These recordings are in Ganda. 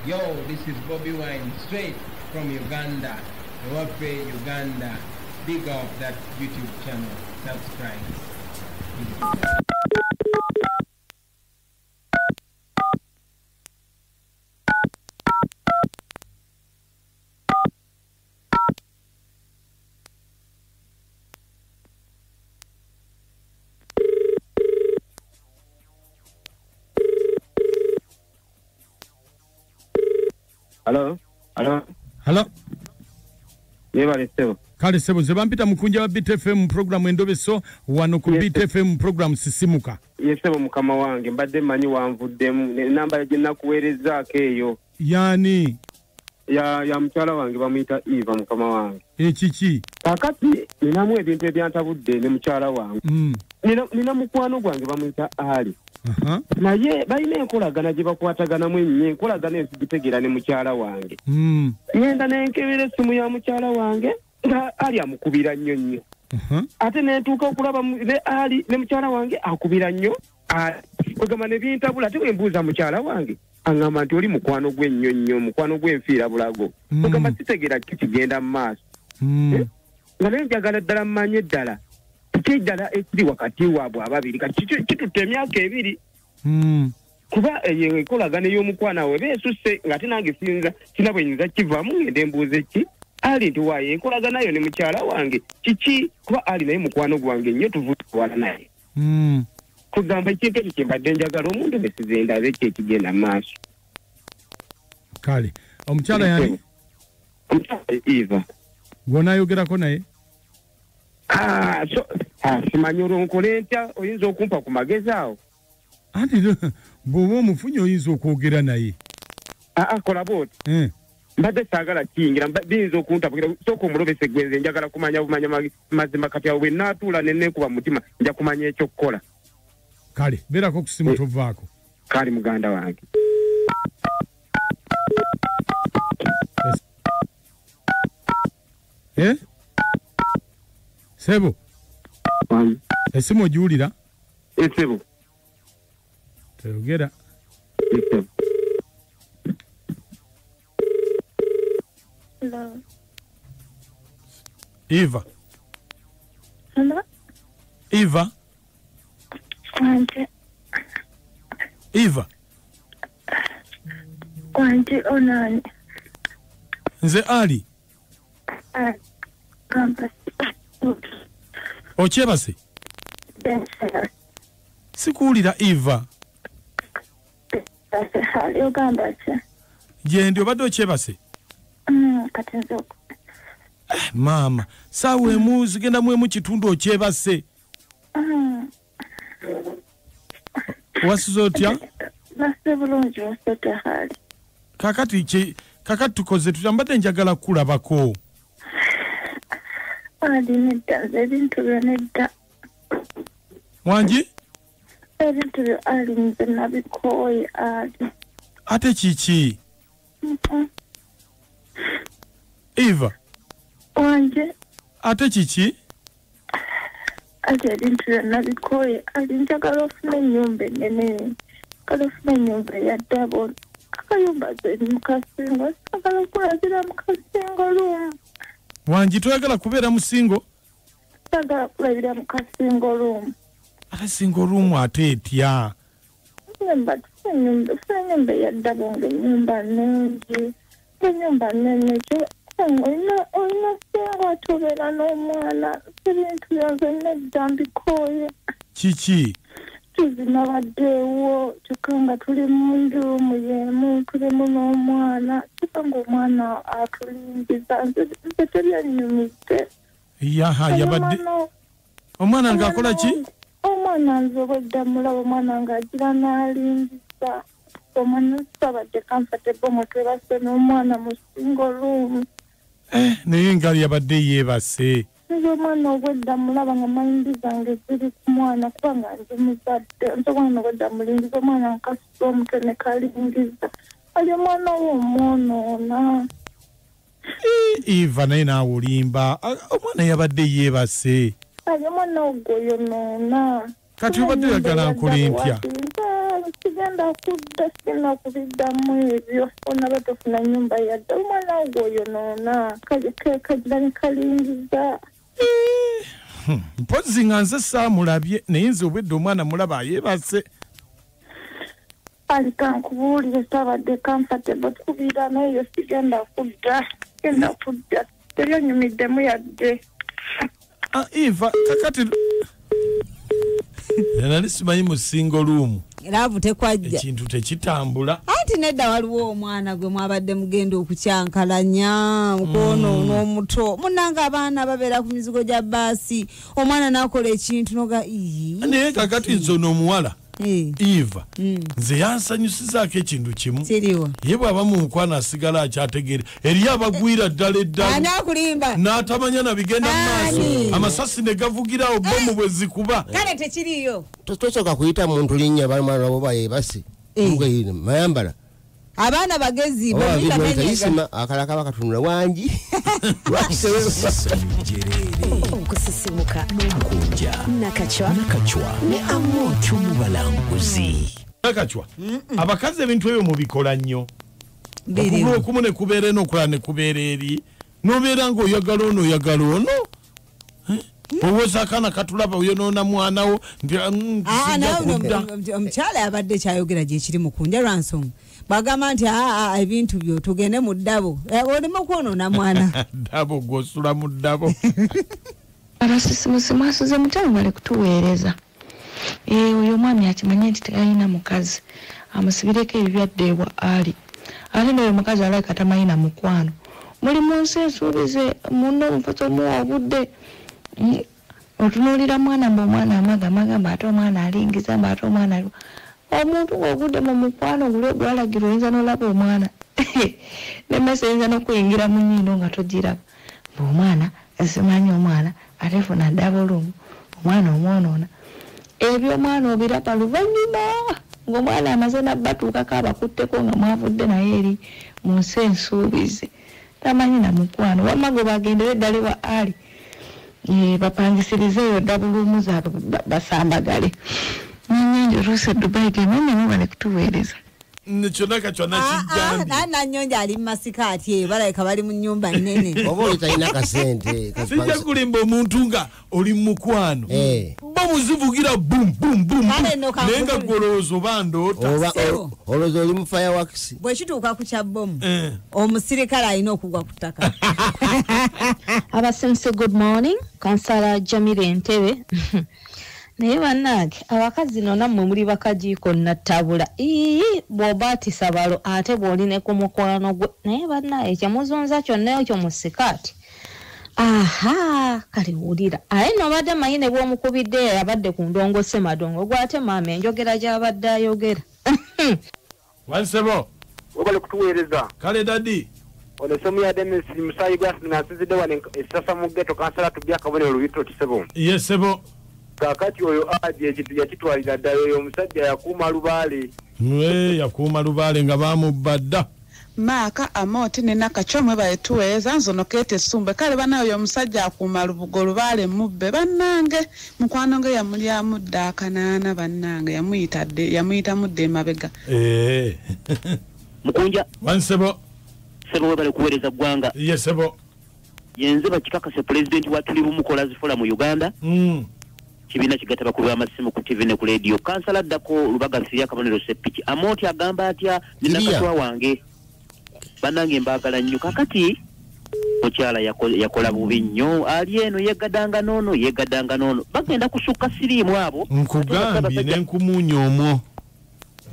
Yo, this is Bobi Wine, straight from Uganda, Ewaffe Uganda. Big up that YouTube channel. Subscribe. Hello? Hello? Hello? Yebale ssebo. Kale ssebo, nze bampita Mukunja wa BTFM program Endobeso wano ku BTFM program Sisimuka. Ye ssebo mukama wange, mbadde mmanyi wanvuddemu enamba gye nakuweerezzaako eyo. Yani? Ya mukyala wange bamuyita Eva mukama wange. Ekiki? Kaakati ninamu ebintu ebyantabudde ne mukyala wange. Nina mukwano gwange bamuyita Ali. Naye balina enkolagana gye bakwataganamu ennyo, enkolagana enzigitegeera ne mukyala wange. Ngenda ne nkebera essimu ya mukyala wange nga Ali amukubira nnyo nnyo. Ate ne ntuuka okulaba ne Ali ne mukyala wange akubira nnyo. Kwegamba ne bintabula, ate bwe mbuuza mukyala wange aŋŋamba nti oli mukwano gwe nnyo nnyo, mukwano gw'enfiira bulago. Kwegamba sitegeera ki kigenda mu maaso. Nga naye njagala ddala mmanye ddala kiki ddala ekiri wakati waabwe ababiri. Kati kitutte emyaka 2 kuba eyo enkolagana ey'omukwano awo eba esusse, ng'ate nange sina bwe nnyinza kivaamu ngende mbuuze ki Ali nti waayo enkolagana yo ne mukyala wange kiki, kuba Ali naye mukwano gwange nnyo, tuvutwala naye. Kugamba ekintu ekyo kye mbadde njagala omuntu besize ndabe ki ekigenda mu maaso. Kale omukyala yani? Omukyala Eva. Gw'onaayogerako naye? Simanyi olwo nkole ntya, oyinza okumpa ku magezi awo? Anti bw'oba omufunye oyinza okwogera naye. Kola bw'oti. Mbadde saagala kiyingira, biyinza okuntabukira. Sooka omulobese gwe, nze njagala kumanya bumanya mazima. Kati awo bwe nnaatuula ne neekuba mu mutima nja kumanya ekyokukola. Kale beerako ku ssimu tovaako. Kale muganda wange. Sebo. Essimu ogiwulira? Ssebo. Toyogera. Hello. Eva. Hello? Eva. Wanje. Eva. Wanje onani. Nze Ali. Okyebase? Sikuwulira Eva. Ogamba ki? Gyendi obadde okyebase? Kati nze Maama, saawa emu zigenda mu emu kitundu okyebase. Wasuze otya? Nasuze bulungi, wasuze hali. Kakati tukoze tutya, mbadde njagala kukulabako. Ali nedda, nze ebintu byo nedda. Wangi? Ebintu byo Ali nze nabikooye Ali. Ate kiki? Eva. Wanje. Ate kiki? Ali ebintu byo nabikooye. Ali njagala ofune ennyumba ennene. Njagala ofune ennyumba eya double. Akayumba nze mu kasingo, saagala kulabira mu kasingo lumu. Wangi toyagala kubeera mu singo? Saagala kulabira mu kasingo lumu. Ate singo lumu ate etya? Funa ennyumba eya double ng'ennyumba nnungi. Ennyumba nnene olina singo ate obeera n'omwana. Ebintu byanze nedda mbikooye. Kiki? Tuzinabaddeewo kyokka nga tuli mu nju mu y'emu, tulimu n'omwana, kyokka ng'omwana atulingiza. Nze tebyannyumidde. Yaha, yabadde omwana ng'akola ki? Omwana nze obwedda mulaba, omwana ng'agira n'alingiza. Omwana sabadde comfortable mwe twebase n'omwana mu single room. Naye nga yabadde yeebase. Nze omwana obwedda mulaba nga mayindi zange ziri ku mwana kubanga nze muzadde. Nze omwana obwedda mulingiza, omwana nkasusa omutwe ne kalingiza. Ali omwana wo omwonoona. Eva naye naawe olimba. Omwana yabadde yeebase. Ali omwana ogwo yonoona. Kati obadde oyagala nkole ntya? Sigenda kudda, sigenda kubiddamu ebyo. Onaba tofuna nnyumba yadde, omwana wo gw'oyonoona. Kagira ne kalingiza. Mpozzi nga nze saamulabye, naye nze obwedde omwana mulaba yeebase. Ali kankubuulire, saabadde comfortable kubira n'eyo, sigenda kudda, sigenda kudda. Tebyonyumiddemu yadde. Eva, kakati nali simanyi mu single room. Laavu tekwajja. Ekintu tekitambula. Anti nedda waliwo omwana gwe mwabadde mugenda okukyankalanya mukwonoona omuto. Munnange abaana babeera ku mizigo gya bbaasi, omwana n'akola ekintu noga ii. Naye kakati nze ono omuwala Eva, nze yansanyusizaako ekintu kimu. Kiriwa? Ye bw'aba mu mukwano asigala akyategeera. Eriyo abagwira ddala eddala. Ani akulimba? N'atamanya na bigenda mu maaso. Amasasi ne gavugirawo bbomu bwe zikuba. Kale tekiriyo. Tosooka kuyita muntu linnya bamwana bo yeebase. Mayambala. Abaana bagezi bamuyita Isima akala kaba katunula wangi. Okusisimuka n'omukunja Nakachwa ne Amooti omubalanguzi. Nakachwa, abakazi ebintu ebyo mubikola nnyo. Okugulu okumu ne kubeera eno, okulala ne kubeera eri. N'obeera ng'oyagala ono, oyagala ono. Owooza akaana katulaba oyonoona mwana wo nti omukyala abadde kyayogera gye kiri mukunja lwa nsonga. Bagamba nti ebintu byo tugende mu ddabo. Olimu kwonoona mwana. Ddabo gw'osula mu ddabo. Abasisimusi mwasuze mutya, mwebale kutuweereza. Oyo omwami akimanye nti teyalina mukazi, amusibireko ebibyadde ewa Ali. Ate n'oyo omukazi alabika tamanyi na mukwano. Muli mu nsi ensuubize, munno omufuzi omuwa obudde. Otunuulira mwana mbu omwana amagamba ate omwana alingiza mbu ate omwana omuntu ng'ogudde mu mukwano guli ogwalagirwa oyinza n'olaba omwana nemmese eyinza n'okuyingira mu nnyindo nga togiraba. Mbu omwana simanyi omwana ate funa ddabulumu omwana omwonoona. Ebyo omwana obiraba luvannyuma ng'omwana amaze nabbatuukako abakutteko nga mwavudde naye eri mu nsi ensuubize. Tamanyi na mukwano. Wamma gwe bagendere ddala ewa Ali. Bapangisirizeeyo ddabulumu zaabwe basambagale. Nnyingi oluusi Dubai gemene mwebale kutuweereza. Kyonna Kachwa nakigambye. Nannyonjo ali mu masikaati eyo, balabika bali mu nnyumba nnene. Oba oli talina kasente. Sijja kulimba omuntu nga oli mu mukwano. Bomu zivugira bum bum bum. Naye nga ggwe olowooza oba ndoota. Olowooza oli mu fireworks. Bwe kituuka ku kya bbomu, omusirikale alina okugwa ku ttaka. Abasense, good morning. Kansala Jamire Entebbe. Naye bannange abakazi nno nammwe muli bakajiiko nattabula. Ii bw'oba atisa balo ate bw'oli ne ku mukwano gwe. Naye bannange kyemuzunza kyonna ekyo mu sikaati. Aha, kale wulira. Aye nno obadde manyi ne bw'omukubidde abadde ku ndongo Ssemadongo gw'ate maama enjogera gy'abadde ayogera. Wansebo. Webale kutuweereza. Kale daddy. Ono ssomo ya Dennis Musaayi gwa nansinzidde wano essasa mu ghetto kansala tubye akabonero Lubito Kisebo. Yes sebo. Kakati oyo aje ekintu yakitwalira ddala oyo omusajja yakuuma lubaale. Yakuuma lubaale nga bamubba dda. Maaka Amooti ne Nakachwa mwebale tuweereza nzono keete essumbe. Kale bana oyo omusajja akuuma lubugo lubaale mubbe bannange. Mukwano ge yamulyamu dda akanaana bannange yamuyitamu dda emabega. Mukunja. Wansebo. Sebo webale kuweereza ggwanga. Yes sebo. Yenze bakikakase pulezidenti wa Tuli Bumu Scholars Forum mu Uganda. Kibiina kigatta bakulu b'amasimu ku TV ne ku radio. Kansala addako Lubaga Nsiri akabonero Ssepiki. Amooti agamba atya ne Nakachwa wange. Bannange mbaagala nnyo. Kakati mukyala yakola bubi nnyo. Ali eno yegadanga n'ono, yegadanga n'ono. Bagenda kusukka siriimu abo. Nkugambye ne nkumuunya omwo.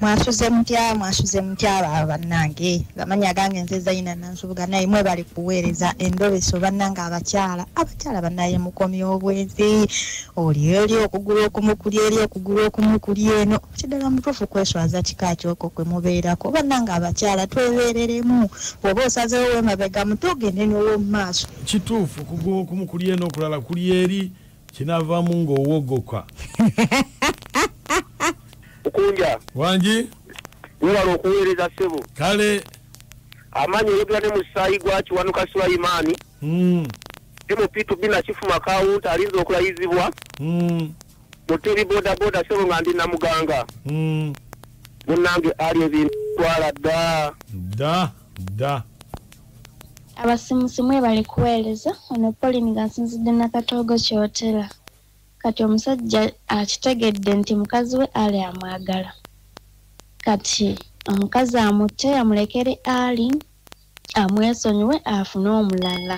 Mwasuze mutya abo bannange. Amannya gange nze Zaina Nansubuga naye mwebale kuweereza endobeso bannange abakyala. Abakyala bannaye mukomye obwenzi. Oli eri okugulu okumu kuli eri okugulu okumu kuli eno. Kiddala mutuufu kweswaza kika ky'okwo kwe mubeerako. Bannange abakyala twebeereremu. Bw'oba osazeewo w'emabega muto ogende n'ow'omu maaso. Kituufu okugulu okumu kuli eno okulala kuli eri kinaavaamu ng'owogoka. Mukunja. Wangi. Webale okuweereza ssebo. Kale. Amaanyi oyogera ne musaayi gwa Kiwanuka Sulaimaani. MP2B Nakifuma Kawunta alinze okulayizibwa. Muteri boda boda ssebo nga ndi Namuganga. Munnange ali ebintu twala dda. Dda dda. Abasimusi mwebale kuweereza. Ono Pauline nga nsinzidde Nakatoogo Kyotera. Kati omusajja akitegedde nti mukazi we Ali amwagala. Kati omukazi amutte amulekere Ali amwesonyiwe afune omulala.